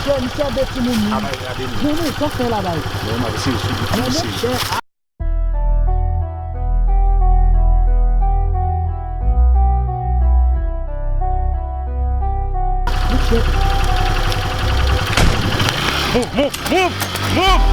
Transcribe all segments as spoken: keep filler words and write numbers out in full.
Misye, misye ap de timoun, wi. Apa l rate li? Non, non, sa fè la, bay. Non, m ap eseye sou li. M ap eseye. Move, move, move, move!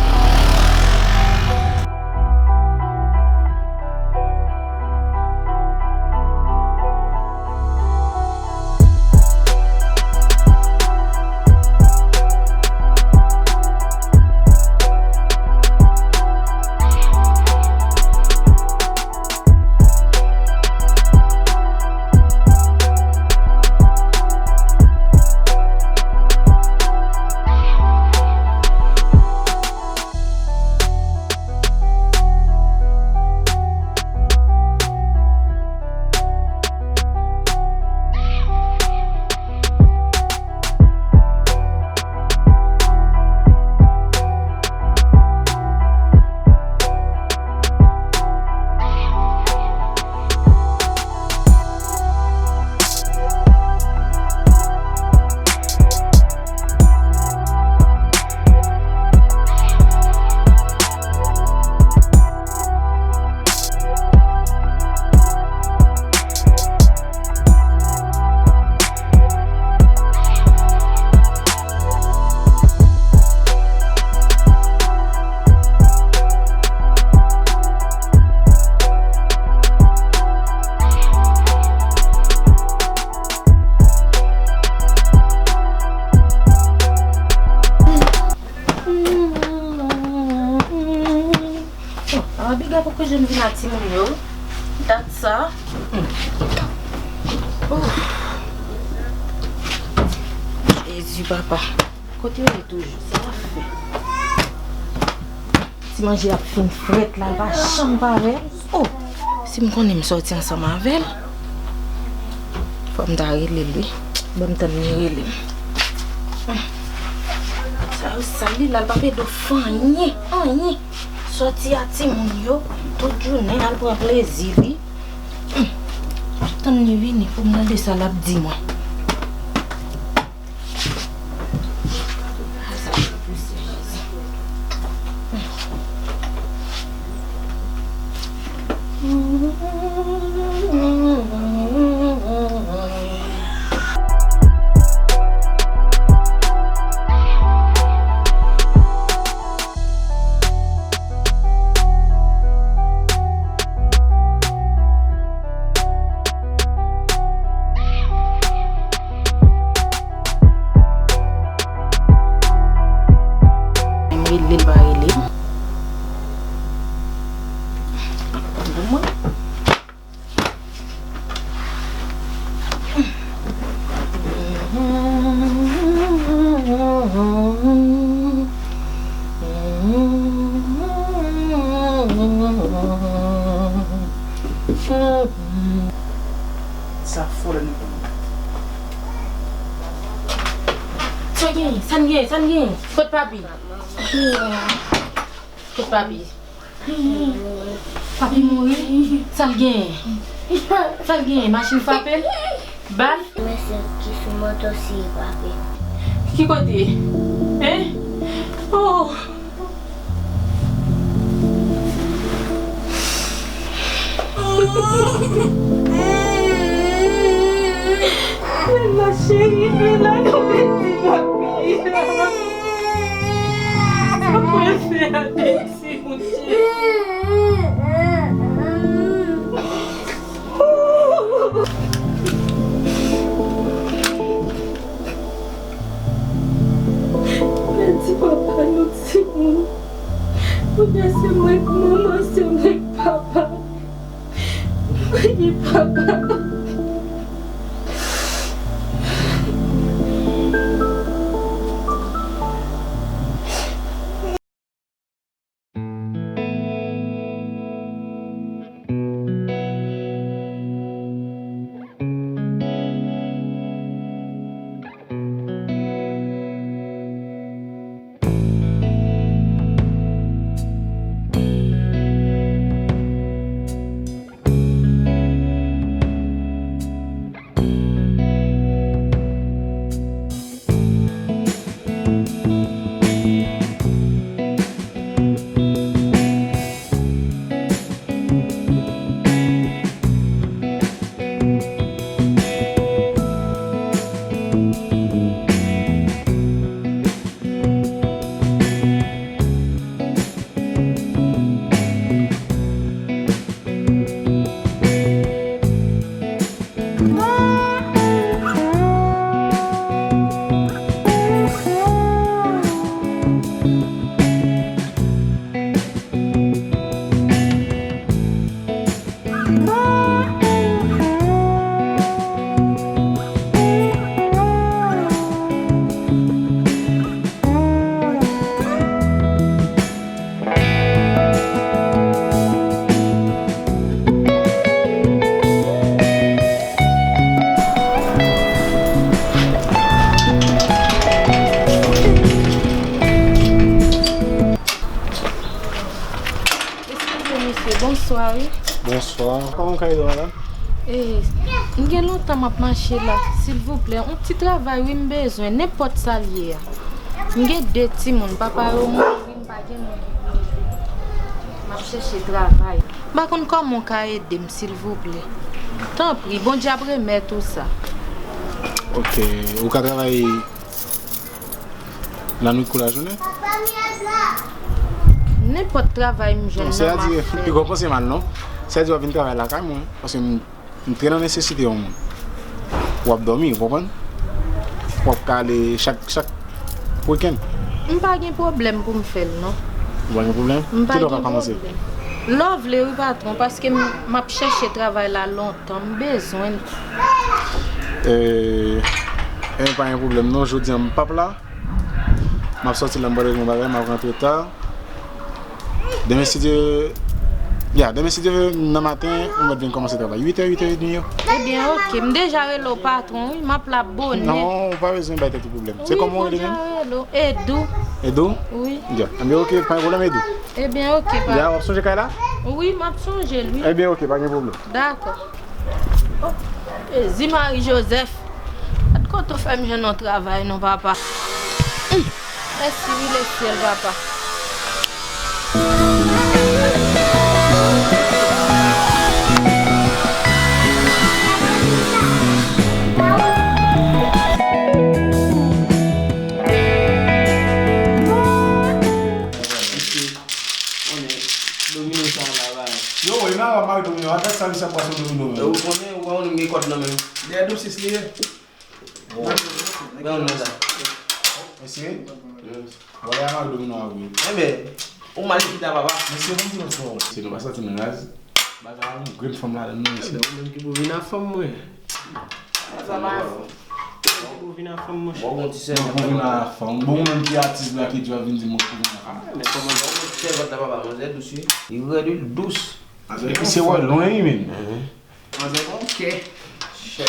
Abigail poko janm vin ak timoun yo. Dat sa. Jezi, papa. Kote yo ye toujou? Sa w ap fè? Ti manje ap fin frèt la, l pa janm pare. Oh! Si m konnen m sòti ansanm avè l, fò m ta rele l, wi. Ban m tann li rele m. Sa yo sal li la, l pa pede fè anyen, anyen. Sòti a timoun yo, tout jounen, al pran plezi li. Tann li vini pou m tande sa l ap di mwen. M rele l pa rele m. Bon, mwen. Sa fò lè nou konn. Sa gen, sa gen, sa gen. Kot papi? Kot papi? Papi mouri? Sa l genyen? Sa l genyen? Machin frape l? Bal? Mesye ki sou moto si l frape. Ki kote? Hein? Oh! Bella cheri, Bella, nou pèdi papi. Sa mwen fè a Bella? Pèdi papa nou timoun. Kounye a se mwen k manman, se mwen k papa. Mwen ki papa. Mesye, bonswa, wi. Bonswa. Kòman w ka ede w la? E, m gen lontan m ap mache la. Silvouplè, yon ti travay, wi, m bezwen, nenpòt sa l ye a. M gen de timoun, papa yo mouri, m pa gen moun pou m ede. M ap chèche travay. M pa konn kòman w ka ede m, silvouplè. Tanpri, Bondye ap remèt ou sa. Ok, ou ka travay lannwit kou lajounen? Nenpòt travay m jwenn nan, m ap fè. Donk, sètadi, pi gwo pase mal, non? Sètadi, w ap vin travay lakay mwen, paske m, m trè nan nesesite yon moun. W ap dòmi, ou konprann? W ap ka ale chak, chak wikenn. M pa gen pwoblèm pou m fè l, non. Ou pa gen pwoblèm? M pa gen pwoblèm. Kilè w ka kòmanse? Lè w vle, wi, patwon, paske m, m ap chèche travay la lontan, m bezwen l. E, e, pa gen pwoblèm, non, jodi a m p ap la. M ap sòti la, m pral regle yon bagay, m ap rantre ta. Demen, si Dye, ya, demen, si Dye vle, nan maten, ou mèt vin kòmanse travay. Uit è, uit è edmi yo. Ebyen, ok. M deja rele w patwon, wi. M ap la bonè. Non, ou pa bezwen bay tèt ou pwoblèm. Se kòman w rele menm? Wi, m deja rele w. Edou. Edou? Wi. Ya. Ebyen, ok, pa gen pwoblèm, Edou. Ebyen, ok, patwon. Ya, w ap sonje kay la? Wi, m ap sonje l, wi. Ebyen, ok, pa gen pwoblèm. Dakò. Oh, Jezi Mari Jozèf. Gad kote w fè m jwenn yon travay non, papa. Hum, mèsi wi, lesyèl, papa. Konnen domino sa la, ba. Yo, e mari, mari domino. Atè sa, li sa pwason domino, men. Ou konnen, ou pa konnen m gen kòd nan men m. Dèyè dou sis li ye. Bon. Gade nan sa. Mesye, wala mari domino a vre. Enben, ou mal chita, papa. Mesye, bon, di nou fò. Se nou pa santi nou raz. Bagay la, nou grenn fanm ladan nou, mesye. Enben, ou menm ki pou vin a fanm, mwen. Sa va. Ou vin a fanm, monchè. Bon, bon, ti sè. Bon, bon, vin a fanm. Bon, ou menm ki atis la, ki di w ap vin di m pou vin a fanm. Ah, men kòman bon, bon, ti sèvant la, papa, manzè dous, wi. Li rèd, wi, dous. Epi se wè lwen, wi, men. Manzè gon kè. Chè.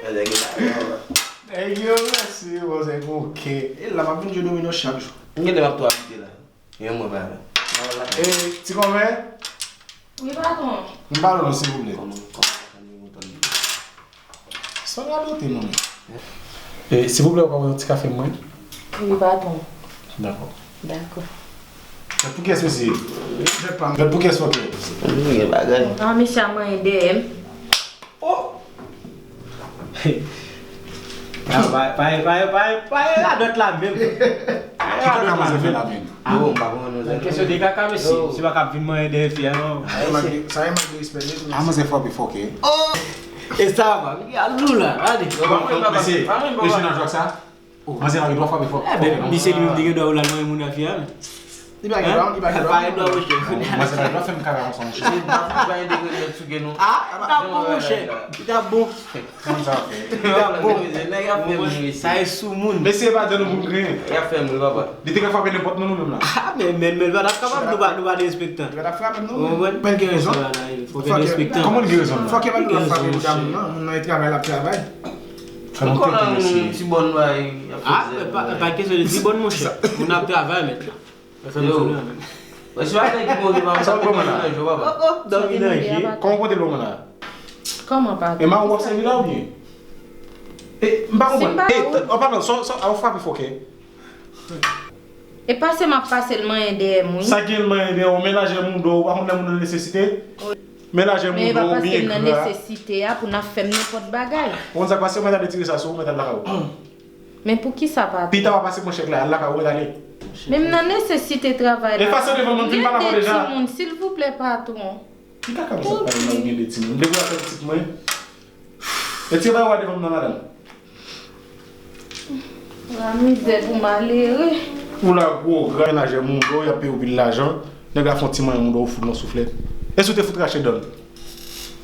Manzè gen bagay, papa. Nèg yo, mèsi, manzè gon kè. E la, m ap vin jwe domino chak jou. M gen lè m ap tou abite la. Yon mwen pa la. E, ti kòmè? Wi, patwon. M pale non, silvouplè. Kòman, kòman sa ni montan li? Sa radote non, men. E, silvouplè, ou ka pran yon ti kafe mwen? Wi, patwon. Dakò. Dakò. Mèt pou kiyès, mesye? Mèt pou kiyès, fòkè? Gen bagay. Ah, mesye a manyen dèyè m. Oh! Pa, pa, pa radòt la menm. Ki kaka manzè fè la menm? Ah, bon, m pa konn non. Kesyon de kaka, mesye. Se pa k ap vin manyen dèyè fi a, non. Sa e manke respè nèt, mesye. Ah, manzè frape fòkè. Oh! E sa va, m gen alou la, gade. Mesye, mesye nan jwèt sa? Manzè mari dwa frape fò. Enben, misye li menm te gen dwa pou l al manyen moun a fi a, men. Li pa gen dwa, li pa gen dwa. Pa gen dwa, monchè. Manzè mari dwa fè m kaka konsa, monchè. Se pa pou bay de remèd sou gen nou. Ah, li t ap bon, monchè. Li t ap bon. Kòman sa fè? Li t ap bon. Nèg ap fè m ri. Sa e sou moun. Mesye pa jan nou moun griyen. Y ap fè m ri, papa. Li te ka frape nenpòt moun, nou menm la. Ah, men, men, men, l pa t ap kapab, nou pa, nou pa derespektan. Li pa t ap frape m, non. Ou konprann? Men l gen rezon. Fòk gen respektan. Kòman l gen rezon, la? Fòk yo pa t ap frape pou damoun, non. Moun nan, e travay l ap travay. Fè nou tete, mesye. Ti bòn bay, y ap fè zèl. Ah, men pa, pa kesyon de ti bòn, monchè. Moun ap travay, mèt la. Yo. Mwen se pa nèg ki mouri, pa. Sa w pran la? Oh, oh, dòmi nan je. Kòman w pote l pran la? Kòman pa? E mari w ap sèvi la oubyen? E, m pa konprann. E, an palan, sa, sa, a w frape fòkè. E pase m ap pase l manyen dèyè m, wi. Sa gen l manyen dèyè w, menajè moun do, ou pa konn lè moun nan nesesite? Wi. Menajè moun do, ou byen gra. Men e pa pase m nan nesesite a pou n ap fè m nenpòt bagay. Ou konn sa k pase, ou mèt al retire sa sou ou, ou mèt al lakay ou. Men poukisa, patwon? Pita w ap pase pran chèk la, al lakay ou, ou mèt ale. Men m nan nesesite travay la. Efase devan mwen, vin pale avè w deja. M gen de timoun, silvouplè, patwon. Ki kaka konsa pale la, ou gen de timoun? Depi w ap fè pitit mwen. Retire bagay ou a devan m nan, madanm. La mizè pou malere. Ou la gwo gra, menajè moun do, y ap peye w pil lajan. Nèg la fè yon ti manyen moun do, ou fout l yon souflèt. E si w te fout rache dan l?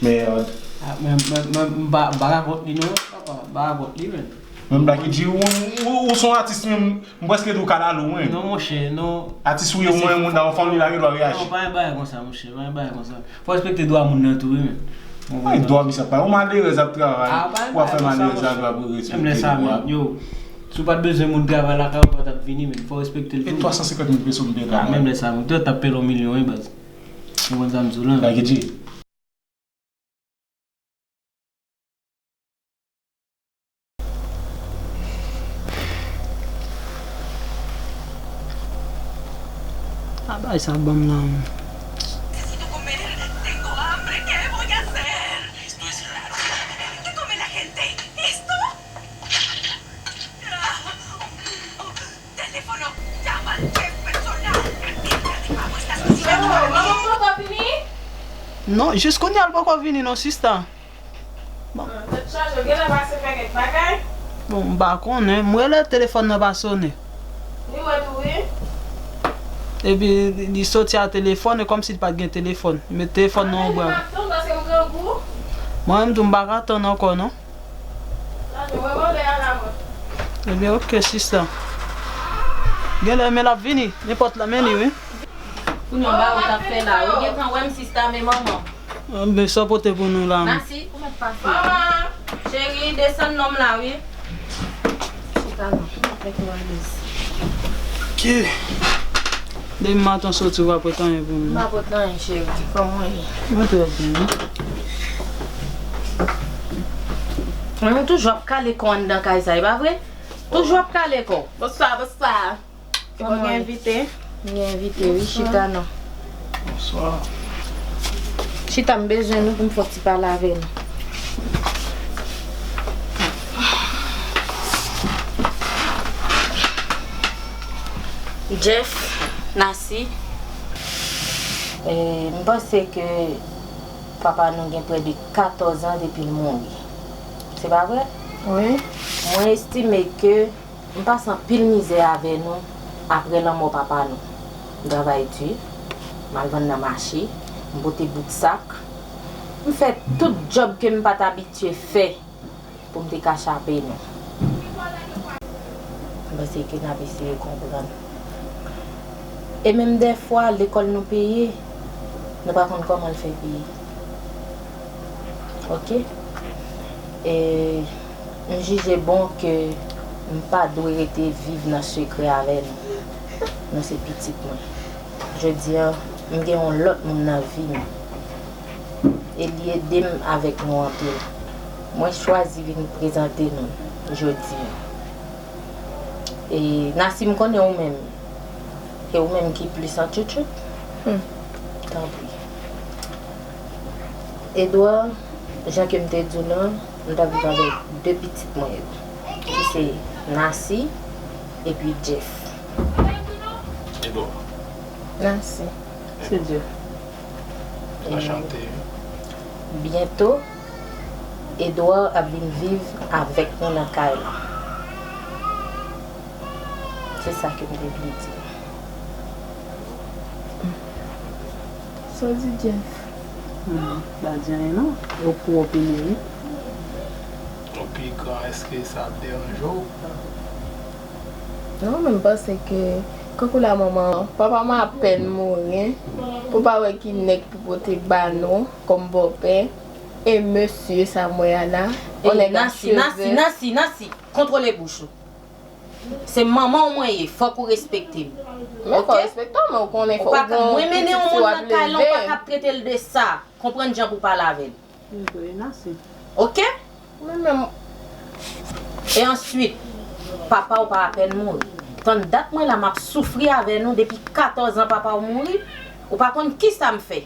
Mèd. Ah, men, men, men, m pa, m pa ka kont li non, papa, m pa ka kont li, men. Menm bagay ki di, ou, ou, ou se yon atis menm, m prèske di w kalalou, wi. Non, monchè, non. Atis ou ye, ou manyen moun nan yon fanmi, la gen dwa reyaji. Non, pa gen bagay konsa, monchè, pa gen bagay konsa. Fò respekte dwa moun nan tou, wi, men. Ay, dwa misye ap pale. Yon malerèz ap travay, w ap fè malerèz la, dwa pou respekte dwa. Menm lè sa, men, yo, si w pa t bezwen moun travay lakay ou, ou pa t ap vini, men. Fò respekte l tou. E twa san senkant mil peso m te ka bay. Ah, menm lè sa, men, ou t ap peye l yon milyon, wi, baz. Ou konprann sa m di w lan? Sa ki di? Pa bay sa ban m nan. Necesito comer. Tengo hambre. ¿Qué voy a hacer? Esto es raro. ¿Qué come la gente? ¿Esto? Teléfono, llama al chef personal. Dile que abajo estás cocinando para mí. Manman, poko vini? Non, jis kounye a l poko vini non, sista. Bon. Ah, tèt chaje, w genlè pase fè kèk bagay? Bon, m pa konnen. M rele, telefòn nan pa sonnen. Li wè tou, wi. Epi, li soti a telefòn, e kòmsi li pa t gen telefòn. Li met telefòn nan yon bra. Mwen menm tou, m pa ka tann ankò, non. Ebyen, oke, sista. Genlè, men l ap vini. Nenpòt la, men li, wi. Kounye a, ba ou t ap fè la, wi. Gentan wè m, sista, men manman. Anben, sa w pote pou nou la, men. Nasi, ou mèt pase. Manman, cheri, desann non m la, wi. Chita non, m ap fè kòmandes. Ki? Depi maten w soti, ou pa pote anyen pou mwen. M pa pote anyen, cheri. Kòman w ye? Mwen trè byen, wi. Mwen, mwen toujou ap kale kò anndan kay sa, e pa vre? Toujou ap kale kò. Bonswa, bonswa. Ou gen envite? M gen envite, wi, chita non. Bonswa. Chita, m bezwen nou pou m fè yon ti pale avè nou. Jeff, Nasi, e, m panse ke papa nou gen prè de katòz an depi l mouri. Se pa vre? Wi. Mwen estime ke M pase anpil mizè avè nou apre lanmò papa nou. M travay di, m al vann nan mache, m pote bout sak. M fè tout djòb ke m pa t abitye fè pou m te ka chape nou. M panse ke n ap eseye konprann. E menm dèfwa, lekòl nou peye, nou pa konn kòman l fè peye. Oke? E m jije bon ke m pa dwe rete viv nan sekrè avè nou. Nou se pitit mwen. Jodi a, m gen yon lòt moun nan vi m. E li ede m avèk nou anpil. Mwen chwazi vin prezante nou jodi a. E Nasi, m konnen ou menm. E ou menm ki plis an tchouktchouk. Hmm. Tanpri. Edouard, jan ke m te di w lan, m t ap viv avèk de pitit mwen yo, ki se Nasi epi Jeff. Edouard. Nasi. Se Jeff. Anchante. Byento, Edouard ap vin viv avèk nou nan kay la. Se sa ke m te vle di. Sa w di, Jeff? Hmm, pa di anyen non. Ou pou opine wi. Ou pi gran, èske sa ap deranje w? Non, men m panse ke, kankou la manman, papa m apèn mouri, pou pa wè ki nèg pou pote ba nou kòm bòpè, e mesye sa m wè a la, on nèg a cheve. Nasi, Nasi, Nasi, kontwole bouch ou. Se manman w mwen ye, fòk ou respekte m. Men fò w respekte w, men ou konnen fò ou gon pitit fi w ap leve. Mwen mennen yon moun nan kay lan, ou pa ka ap trete l de sa. Konprann jan pou w pale avè l. Oke? Mwen menm. E answit, papa w pa apèn mouri. Tann dat mwen la, m ap soufri avè nou depi katòz an papa w mouri. Ou pa konn kisa m fè.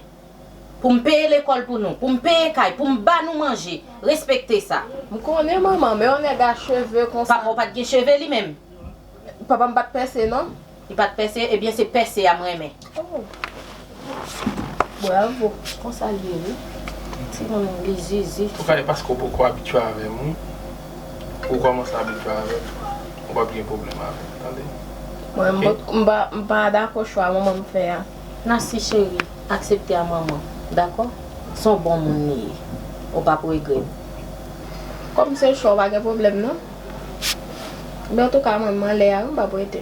Pou m peye lekòl pou nou, pou m peye kay, pou m ba nou manje. Respekte sa. M konnen manman, men yon nèg a cheve konsa. Papa w pa t gen cheve li menm? Papa m pa t pèse non. Li pa t pèse, ebyen se pèse a m renmen. Oh. Bravo. Konsa l ye wi. Timoun li zizi. Ou ka di paske w poko abitye avè m wi. Ou kòmanse abitye avè m. Ou p ap gen pwoblèm avè m, tande? Mwen, m pa, m pa dakò chwa manman m fè a. Nasi cheri, aksepte a manman, dakò? Se yon bon moun li ye. Ou p ap regrèt. Kòm se chwa w, pa gen pwoblèm non. Men antouka, mwen, m anlè a wi, m p ap rete.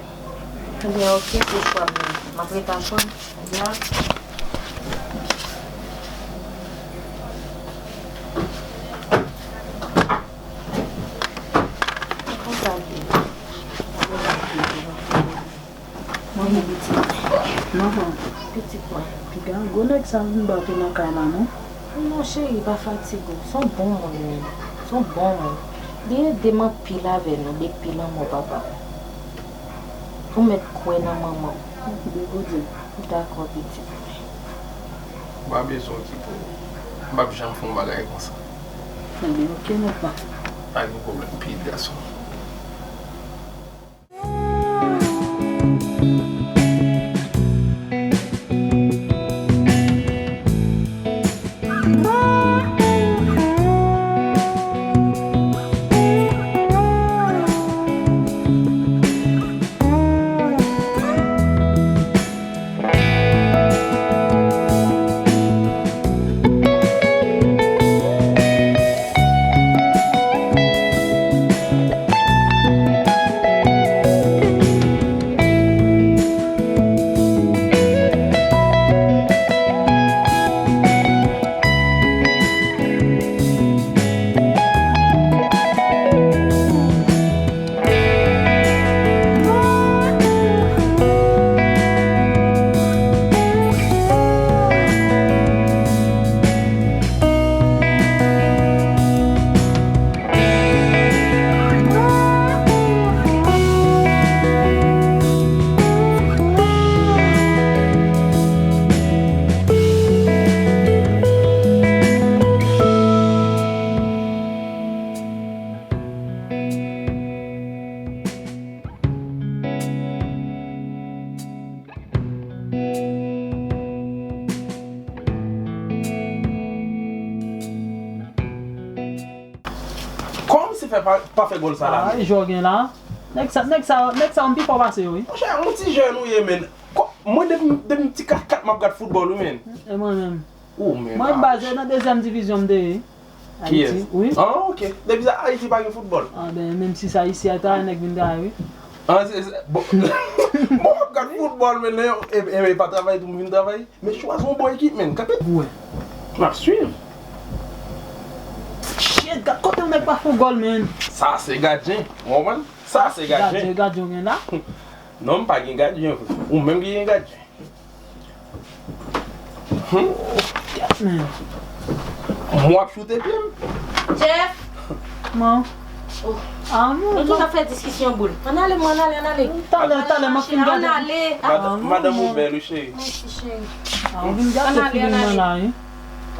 Ebyen, oke, se chwa m nan. M ap ret a chwa m. Ebyen, Mwen gen pitit mwen. Manman. Pitit mwen. Piga gwo Nèg sa vin ba w tou nan kay la, non? Non, cheri, pa fatige w. Se yon bon moun, wi. Se yon bon moun. Li ede m anpil avè nou depi lanmò papa m. Ou mèt kwè nan manman w. Dakò, pitit mwen. M pa bezwen w kite w. M p ap janm fè yon bagay konsa. Ebyen, oke, non, pa. Pa gen pwoblèm, pitit gason. Kòman misye fè pa, pa fè gòl sa la, men? Ay, jògen la. Nèg sa, nèg sa, nèg sa, m pi fò pase yo, wi. Monchè, yon ti jèn ou ye, men. Kò-, mwen, depi, depi m ti kat kat, m ap gad foutbòl, wi, men. E mwen menm? Ou menm, mwen, ah, baze nan dezyèm divizyon m te ye. Kiyès? Ayiti, wi. Ah, ok. Depi sa, Ayiti pa gen foutbòl. Ah, ben, menm si sa isi a, ta nèg vin travay, wi. Ah, se, se, bon. Bon, m ap gad foutbòl, men, e, e, e pa travay tou, m vin travay. Men chwazi yon bon ekip, men. Kanpe. Wi. M ap swiv. Shit, gad kote yon nèg pa fè gòl, men. Sa se gadyen, w konprann? Sa se gadyen. Gadyen, gadyen w gen la? Non, m pa gen gadyen. Ou menm ki gen gadyen. Hmm? Yes, man. Mwen ap choute pye m. Jeff! Man. Oh. Ah, non, nou toujou ap fè diskisyon boul. Ann ale, mwen, ann ale, ann ale. Talè, talè, m ap fin gade. Ann ale. Ah, madanm, non, madanm ou bèl, wi, cheri. Mèsi, cheri. Ah, ou vin gate figi mwen la, wi.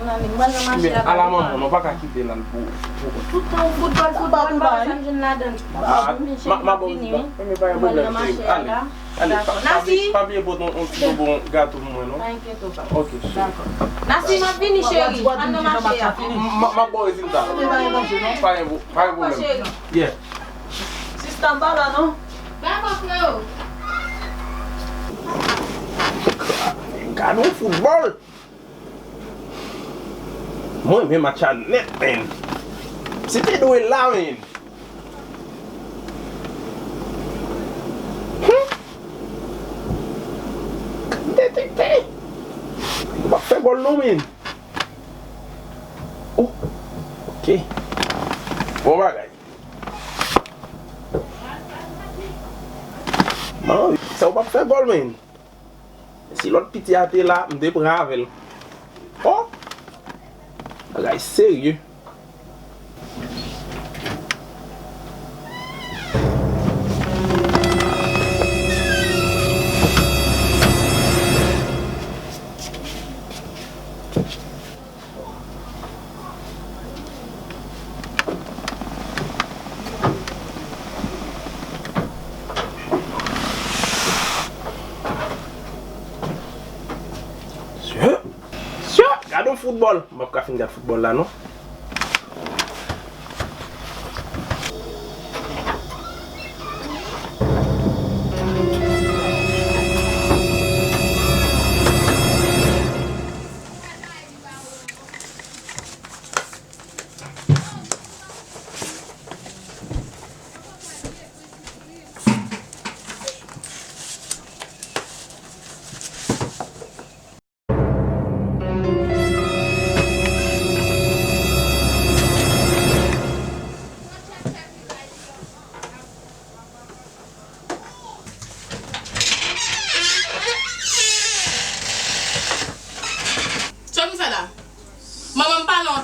Ann ale, mwen nan mache a. Ala manman, nou pa ka kite l al pou, pou kont. Tout tan foutbòl, foutbòl, m pa wè sa m jwenn ladan l. Ah, ma, ma, bon, vini, wi. Men pa gen pwoblèm, cheri. Ale. Ale, pa, pa bli-, pa bliye pote yon, yon ti bonbon gato pou mwen, non? Pa enkyete w, papa. Ok, cheri. Dakò. Nasi, m ap vini, cheri. Ann nan mache a. M, m, m ap ba w rezilta. Pa gen pwo-, pa gen pwoblèm. Dakò, cheri. Yeah. Sista, m pa la, non? Dakò, freo. Gade yon foutbòl. Mwen renmen match la nèt, men. Se te dwe la, men. Hmm. Detekte. Ou p ap fè gòl non, men. Oh. Ok. Bon bagay. Man, sa ou p ap fè gòl, men. Si lòt piti a te la, m te pran avè l. Oh! Bagay serye. Sè, sè, gade yon foutbòl. M p ap ka fin gad foutbòl la, non.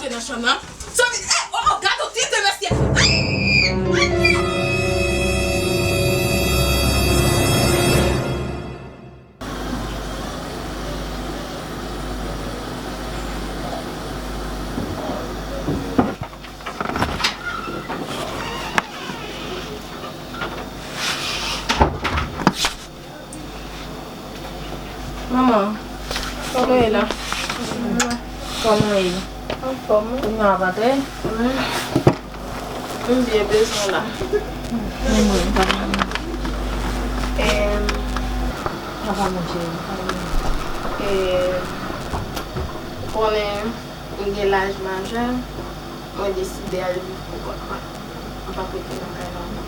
Nan chanm nan. Sòti, eh, oh, oh, gade yon tete, mesye. Manman, kòman w ye la? Kòman w ye? Anfòm, wi. Kounya w ap antre? Wi. M byen bezwen w la. Menm mwen, m pa manje. Em, m pa manje. Em, ou konnen, m gen laj majè, mwen deside al viv pou kont mwen. M p ap rete nan kay la ankò.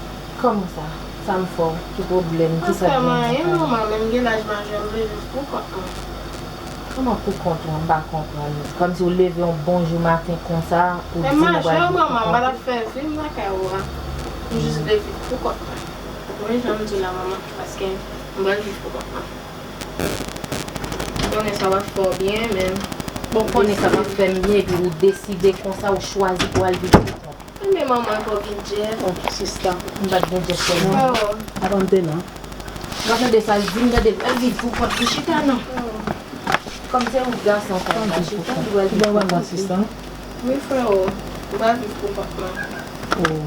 Kòman sa? Sa m fè w? Ki pwoblèm? Kisa k gen? M pa fè m anyen, manman, men m gen laj majè, m vle viv pou kont mwen. Kòman pou kont ou? M pa konprann. Kòmsi w leve yon bon jou maten konsa, ou di w pral viv pou kont ou? Men m majè, manman, m pa t ap fè vi m nan kay ou a. M jis vle viv pou kont mwen. Ou konprann jan m di w la, manman, paske m pral viv pou kont mwen. Ou konnen sa w ap fè w byen, men... Bon, ou konnen sa w ap fè m byen, epi ou deside konsa, ou chwazi pou al viv pou kont ou. Men manman, fò w vin djèl. Oh, sista, m pa t gen djèl sèlman. Oh. Avan m te la. Gade sa l di m, gade l viv pou kont li, chita non. Oh. Kòm se ou gason sa, chita, li wè l viv pou kont li. Sista. Wi, freo, m pral viv pou kont mwen. Oh.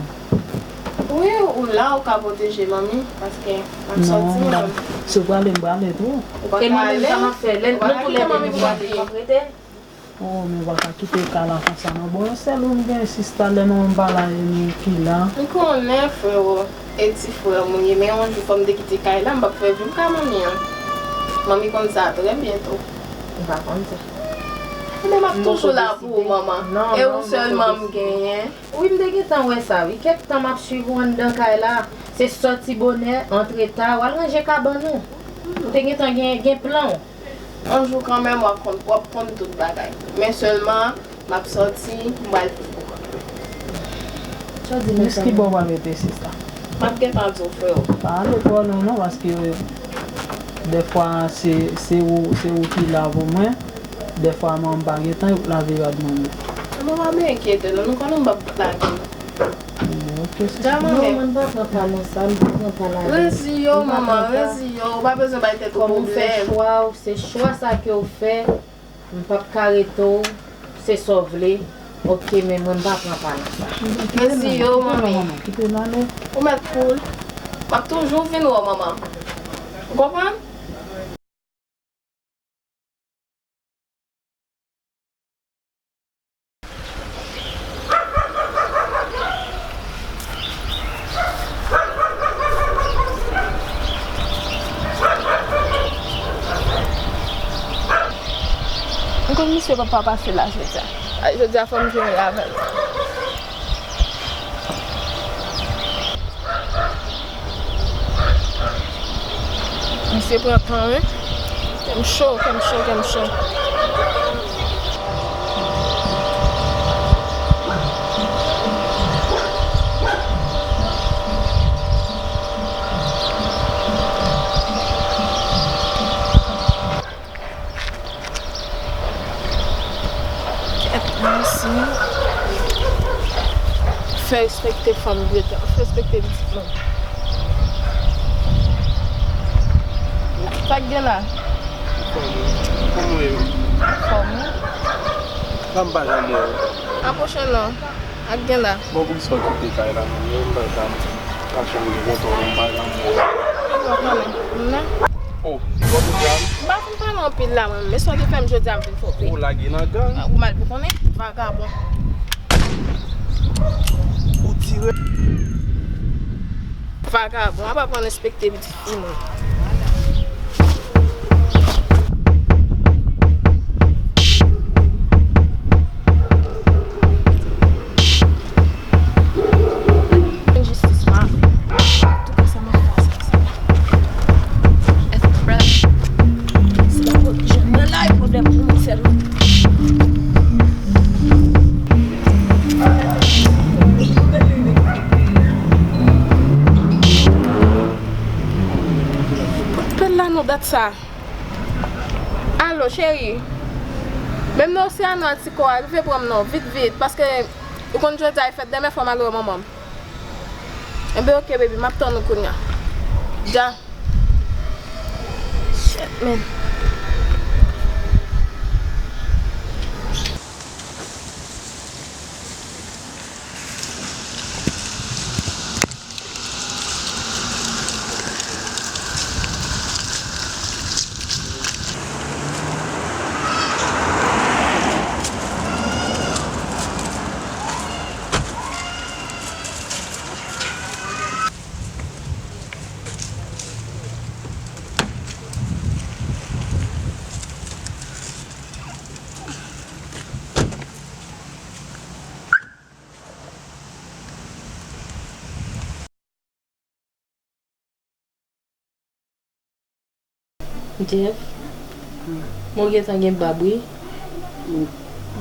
Wi, ou la, ou ka pwoteje manmi, paske m ap sòti, non, manmi. Si w prale, m prale tou. Ou pa ka ale. E mwen menm, sa m ap fè? Lè nou tou lè de nou prale, w ap rete? Oh, men w pa ka kite kay la konsa, non. Bon, yon sèl ou m gen, sista, lè nou m pa la, e nou ki la. M konnen, freo, e ti frè m ou ye, men yon jou fò m te kite kay la, m p ap fè vi m ka manmi an. Manmi konn sa trè byen tou. M pa konn sa. Men m ap toujou la pou ou, manman. E ou sèlman m genyen. Wi, m te gentan wè sa, wi. Kèk tan m ap swiv ou anndan kay la. Se sòti bonè, antre ta, w al ranje kabann ou. Ou te gentan gen, gen plan w. Yon jou kanmenm, w ap konn, w ap konn tout bagay. Men sèlman, m ap sòti, m pral viv pou kont mwen. Sa w di, jis ki bò w pral rete, sista? M ap gentan di w, freo. Pa ale twò lwen, non, paske dèfwa se, se ou, se ou ki la pou mwen. Dèfwa, mwen, m pa gen tan, yo lave rad mwen, men. Manman, pa enkyete, non, nou konnen m p ap lage. Ok, sista. Non, mwen pa pran pa nan sa, m pa pran pa ladan. Reziye w, manman, reziye w. Ou pa bezwen bay tèt ou pwoblèm. Kòm ou fè chwa w, se chwa sa ke w fè, m p ap ka rete w, se sa w vle. Ok, men mwen m pa pran pa nan sa. Reziye w, manmi. Kite l ale. Ou mèt koul. M ap toujou vin wè w, manman. Ou konprann? M konn misye papa pase la jodi a. Ay, jodi a fò m jere avè l. Misye pran tan, wi. Kè m cho, kè m cho, kè m cho. Kèt, mèsi. Fè respekte fanm vre tan. Fè respekte pitit mwen. Sa k gen la? Kòman w ye? Anfòm, wi. Sa m pa janm wè w. Apwoche non. Ak gen la. Bon, poukisa w kite kay la, non? Menm bagay sa, m ap chanje kontan, m pa janm wè w. Ou pa konnen, m nan. Oh, bon, m pa fin pale anpil la, mwen. Men sa w te fè m jodi a, m vin fè w peye. Ou lage nan gang? Ou mal pou konnen, vagabon. Ou tire. Vagabon, apa pran respekte pitit fi mwen. Jistis, ma. Antouka, sa m ap fè, sa, sa. Èske prèt? Se pa pwoblèm. Nan lari pwoblèm pou mwen sèlman. Pot pèl la non dat sa. Alo, cheri. Menm nan Oceano a ti kò a, rive pran m non, vit vit, paske ou konn jodi a e fèt, demen fò m al wè manman m. Enben oke baby, m ap tann ou kounya. Dja. Shit, man. Jeff, mwen gentan gen bab wi. M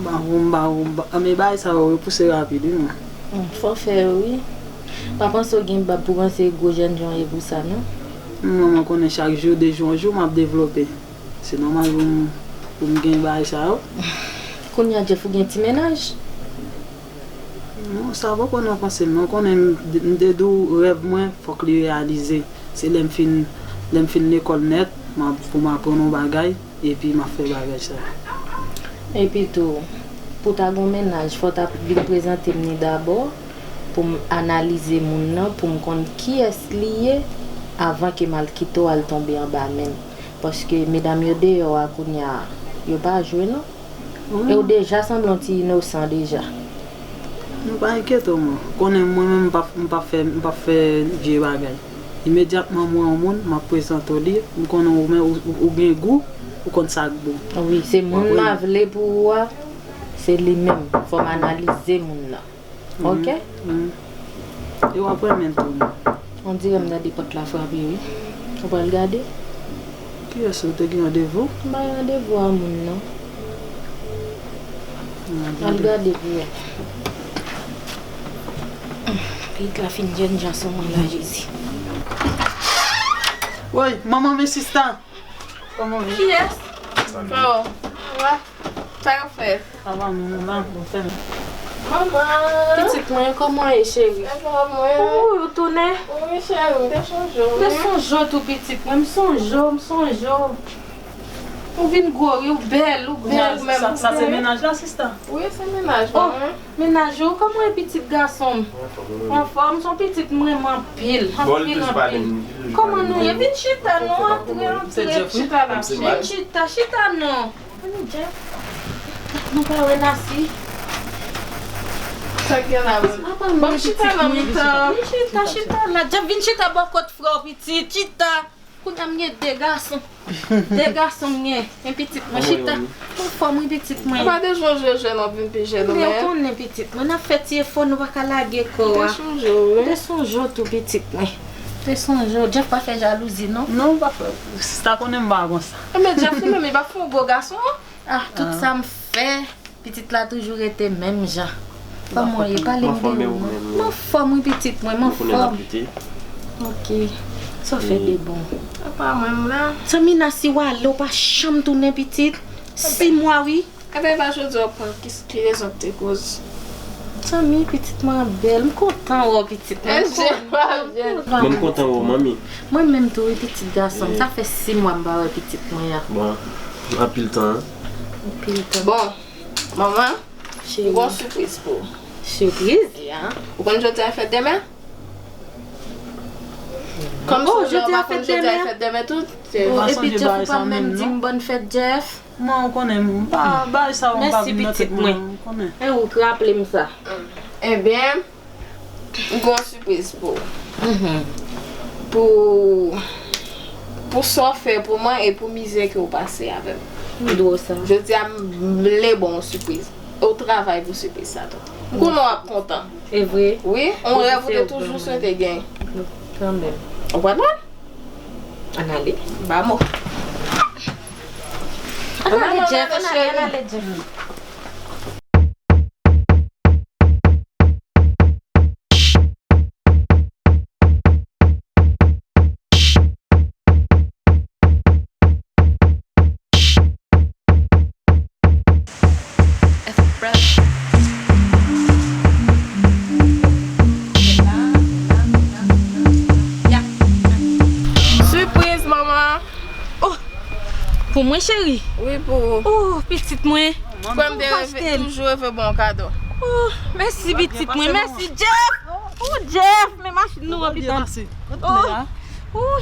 pa won, m pa won, m pa, men bagay sa yo, yo pouse rapid wi mwen. Hmm, fò fè yo wi. Pa panse w gen bab pou panse gwo jènjan w ye pou sa non. Mwen, mwen konnen chak jou, de jou an jou, m ap devlope. Se nòmal pou m, pou m gen bagay sa yo. Kounye a Jeff, ou gen ti mennaj? Non, sa poko nan panse m non. Konnen m, m te di w rèv mwen fòk li reyalize. Se lè m fin, lè m fin lekòl nèt, m ap, pou m aprann yon bagay, epi m ap fè bagay sa. Epi tou, pou ta gon mennaj, fò w ta vin prezante m ni dabò, pou m analize moun nan, pou m konn kiyès li ye, avan ke m al kite w al tonbe anba men l. Paske medam yo deyò a kounye a, yo pa jwe non. E w deja sanble yon ti inosan deja. Nou pa enkyete w, mwen. Konnen mwen menm m p ap, m p ap fè, m p ap fè vye bagay. Imedyatman m wè yon moun, m ap prezante w li. M konnen ou men, ou, ou, ou gen gou, ou konn sa k bon. Wi, se moun m a vle pou ou a, se li menm. Fò m analize moun nan. Ok? Mhm. E w ap renmen l tou. On dirè m tande pòt la frape wi. Ou pral gade? Kiyès ou te gen randevou? M pa gen randevou a moun non. Al gade pou wè. Pitit la fin jènjan sou mwen la, Jezi. Woy, manman men sista. Kòman w ye? Kiyès? Freo. Wa. Sa yo fè? Sa va, manman, ba, bon, fè m. Manman! Pitit mwen, kòman w ye, cheri? Anfòm, wi. Ou, ou tounen? Wi, cheri, m te sonje w, wi. M te sonje w tou, pitit mwen, m sonje w, m sonje w. Ou vin gwo, wi, ou bèl, ou bèl, ou menm, ou bèl. Sa, sa se mennaj la, sista? Wi, se mennaj mwen, wi. Mennaj ou, kòman w ye pitit gason m? Anfòm, se yon pitit m renmen anpil, anpil, anpil. Kòman nou ye? Vin chita non, antre, antre. Chita la. Vin chita, chita non. Vin, Jeff. Nou pa wè Nasi. Sa k gen la menm? Papa, ban m chita nan mitan. Vin chita, chita la. Jeff, vin chita bò kot frè w pitit, chita. Kounye a m gen de gason. De gason m gen. Men pitit mwen chita. M anfòm wi pitit mwen. Ou pa te sonje jèn w ap vin pi jèn ou menm. Ou konnen pitit mwen, n ap fè ti efò, nou pa ka lage kò a. M te sonje w wi. M te sonje w tou pitit mwen. M te sonje w. Jeff pa fè jalouzi non. Non, m pa fè. Sista konnen m pa konsa. Enben Jeff li menm li pa fè yon gwo gason. Ah, tout sa m fè. Pitit la toujou rete menm jan. Kòman w ye? Pale m de ou non. M anfòm wi pitit mwen, m anfòm. Ok. Sa w fè de bon? Apa mwen m la. Zanmi Nasi w ale, w pa janm tounen pitit. Sis mwa wi. Enben e pa jodi w ap pran ki, ki rezon k te koz. Zanmi, pitit mwen bèl, m kontan wè w pitit mwen. Mwen m kontan wè w manmi. Mwen menm tou wi pitit gason m, sa fè sis mwa m pa wè pitit mwen an. Bon, anpil tan. Anpil tan. Bon. Manman, m gen yon sipriz pou ou. Sipriz? Ya. Ou konn jodi a fèt demen? Kòm se ou lè ou pa konn jodi a fèt demen tou. Epi Jeff ou pa menm di m bòn fèt Jeff. Mwen ou konnen m pa bay sa yo m pa vin nan tèt mwen ou konnen. E ou k raple m sa. Ebyen, M gen yon sipriz pou ou. Pou, pou sa w fè pou mwen e pou mizè ke w pase avè m. M dwe w sa. Jodi a m vle ba w yon sipriz. E w travay pou sipriz sa tou. M konnen w ap kontan. E vre? Wi, yon rèv ou te toujou swete gen. Kanmenm. Ou konprann? Ann ale. Ba mo. Ann ale Jeff, ann ale, ann ale Jeff. Sipriz, manman. Oh, pou mwen, cheri? Wi, pou ou. Oh, pitit mwen. Kwè m te reve, toujou reve ba w kado. Oh, mèsi, pitit mwen. Mèsi, Jeff. Oh, Jeff, men machin nou an pitit. Oh.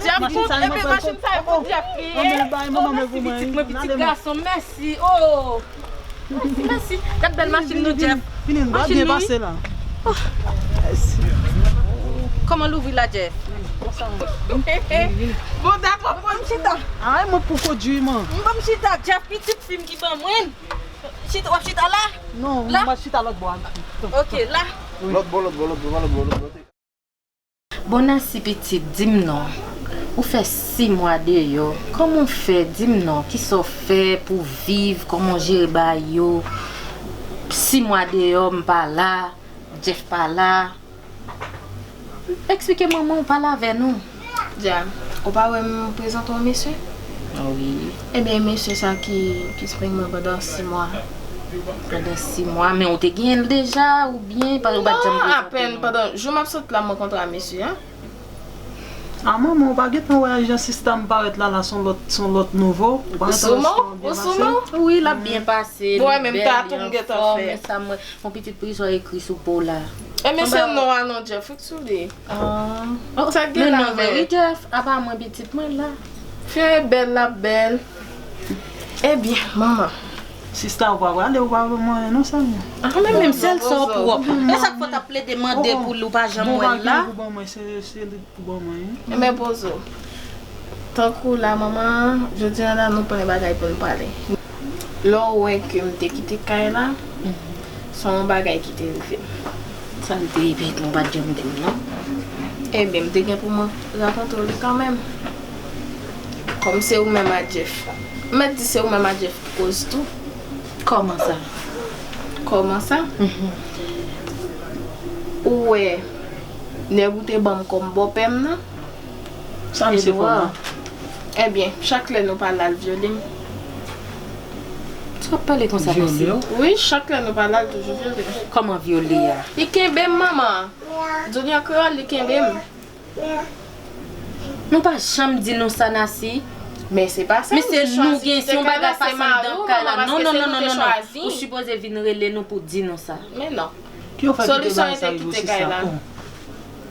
Jeff, epi machin sa yo pou Jeff li ye. Oh, mèsi, pitit mwen, pitit gason, mèsi. Oh. Mèsi, mèsi. Gad bèl machin nou, Jeff. Vini, vini, vini, nou pral byen pase la. Oh. Kòman l ouvri la, Jeff? Bon, dakò, bon, m chita. Ay, mwen pou kondui, man. M bon, m chita, Jeff, pitit fi m ki ban mwen. Chita, w ap chita la? Non, m ap chita lòt bò a. Ok, la. Lòt bò, lòt bò, lòt bò, lòt bò, lòt bò. Bon, Nancy pitit, di m non. Ou fè sis mwa deyò. Kòman w fè? Di m non. Kisa w fè pou w viv? Kòman w jere bagay yo? Sis mwa deyò, m pa la. Jeff pa la. Eksplike manman w, pale avè nou. Dja, ou pa wè m prezante w mesye? Wi. Ebyen, mesye sa ki, ki spring mwen pandan sis mwa. Pandan sis mwa, men ou te genyen l deja, oubyen pa, ou pa t janm prezante nou? Non, apèn pandan jou m ap sot la, m rankontre a mesye a. A manman, ou pa gentan wè jan sista m parèt la, la, se yon lòt, se yon lòt nouvo. Ou pa gentan wè sista m byen pase? Wi, l ap byen pase, li bèl, li anfòm, men sa mwen, yon pitit prizon ekri sou po la. Ebyen, se non a non, Jeff, wi, sou li. Ah. Sa gen la, men non, men wi, Jeff, apa mwen pitit mwen la. Fi a bèl, l ap bèl. Ebyen, manman. Sista, ou pa prale, ou pa ban mwen non, sèl mwen. Ah, men menm sèl sa w pwòp. E sa k fè w t ap plede mande pou li, ou pa janm wè l la? Bon, pa gen pou ban mwen, se, se li pou ban mwen, wi. Ebyen, poze w. Tankou la, manman, jodi a la, nou pran bagay pou n pale. Lè w wè ke m te kite kay la, se yon bagay ki te rive m. Sa l te rive, nou pa t janm di m, non? Ebyen, m te gen pou mwen rakonte w li kanmenm. Kòm se ou menm a Jeff. M mèt di se ou menm a Jeff ki koz tou. Kòman sa? Kòman sa? Mhm. Ou wè, nèg ou te ban m kòm bòpè m nan? Sa misye fè w la? Ebyen, chak lè nou pale, l vyole m. Sa w ap pale konsa, mesye? Wi, chak lè nou pale, l toujou vyole m. Kòman vyole a? Li kenbe m, manman. Di w li an kreyòl, li kenbe m. Nou pa janm di nou sa, Nancy. Men se pa sa, nou te chwazi kite kay la, se mari w, manman, paske se nou te chwazi. Non, non, non, non, non, non. Ou sipoze vin rele nou pou di nou sa. Men non. Solisyon e te kite kay la.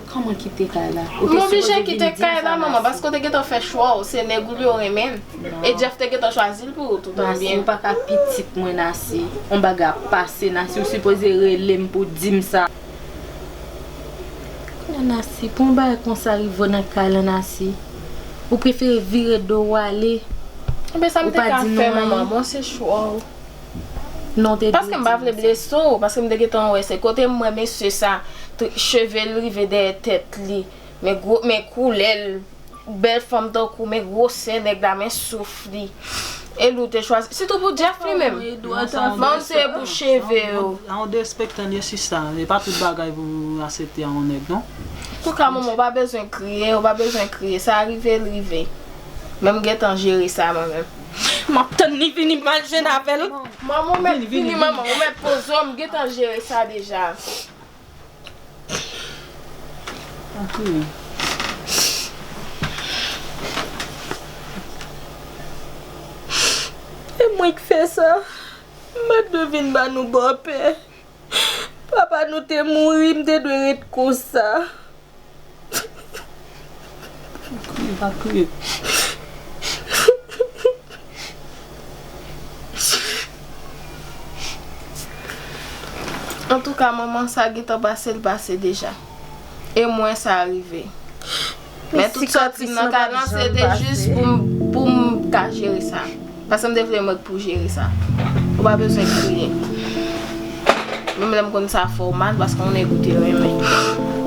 Kòman kite kay la? M oblije kite kay la, manman, paske w te gentan fè chwa w, se nèg ou li yo renmen. E Jeff te gentan chwazi l pou ou, tout an byen. Nancy, ou pa ka pitit mwen, Nancy. Yon bagay ap pase, Nancy, ou sipoze rele m pou di m sa. Kounye a, Nancy, pou yon bagay konsa rive w nan kay la, Nancy, ou prefere vire do w ale. Ebyen, sa m te ka fè, manman, bon, se chwa w. Non, te dwe di nou sa. Paske m pa vle blese w, paske m te gentan wè se kote m wè mesye sa, t-, cheve l rive dèyè tèt li, men gwo, men koulè l, bèl fanm tankou, men gwosè nèg la, men souf li. E li w te chwazi, sitou pou Jeff li menm. Ban m se pou cheve yo. A yon derespektan li ye sista, e pa tout bagay pou aksepte a yon nèg, non. Antouka, manman, ou pa bezwen kriye, ou pa bezwen kriye, sa rive, l rive. Men m gentan jere sa, mwen menm. M ap tann li vini, m al jwenn avè l. Manman, ou mèt vini, manman, ou mèt poze w, m gentan jere sa deja. Pa kriye. E mwen k fè sa. M pa t dwe vin ba nou bòpè. Papa nou te mouri, m te dwe ret konsa. Pa kriye, pa kriye. Antouka, manman, sa gentan pase, l pase deja. E mwen, sa rive. Men tout sòti m nan kay lan, se te jis pou m, pou m ka jere sa. Paske m te vle mwen k pou jere sa. Ou pa bezwen kriye. Menm lè m konn sa fè w mal, paske yon nèg ou te renmen.